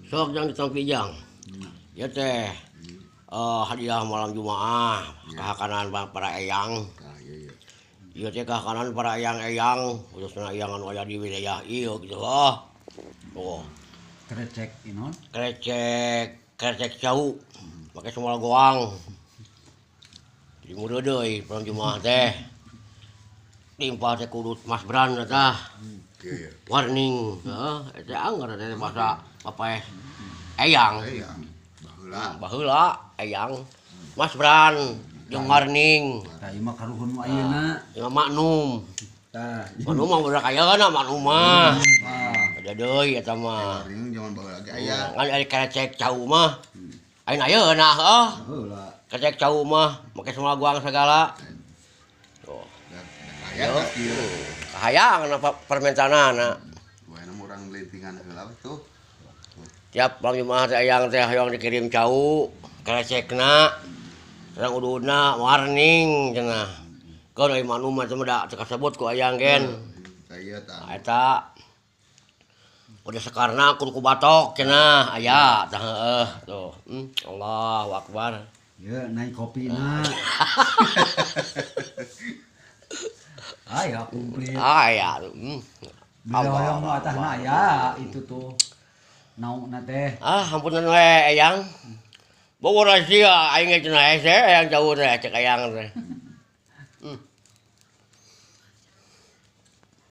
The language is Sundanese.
Sok jang ditampi jang. Ieu teh hadiah malam Jumaah kahakanan para eyang. Tah ieu ieu. Ieu teh kahakanan para eyang-eyang, khususna eyang anu aya di wilayah ieu kitu heuh. Oh, Krecek inon. Krecek, krecek cau. Make sumala goang. Jadi muda deui malam Jumaah teh. Timpah teh kudu Mas Bran tah. Ieu ieu. Warning, heuh, eta anggar teh basa papaeh eyang. Eyang. Baheula. Baheula eyang Mas Bran jeung warning. Tah ieu mah karuhun nu ayeuna. Jeung maknum. Tah. Maknum mah budak ayeuna maknum mah. Tah. Ada deui eta mah. Warning zaman baheula ge aya. Ngan ari krecek cau mah. Ayeuna ayeuna heuh. Baheula. Krecek cau mah make semua guang segala. Tuh. Aya Yo. tah kieu. Kahayang na permintaanana. Wae urang lintingan heula we tuh. Tiap malam Jumaah teh eyang teh hoyong dikirim cau, krecekna, sareng ududna warning cenah. Keun euy maknum mah teh da teu kasebut ku eyang gen. Tah ieu tah. Nah, eta udah sekarna kudu ku batok cenah aya tah heueuh tuh. Allahu akbar. Ieu naik kopina. Aya komplit. Aya. Bila hoyong nu atahna aya itu tuh. Nauna teh. Ah, hampunten we eyang. Bogor sia aing ge cenah hese eyang jauh teh cek eyang teh.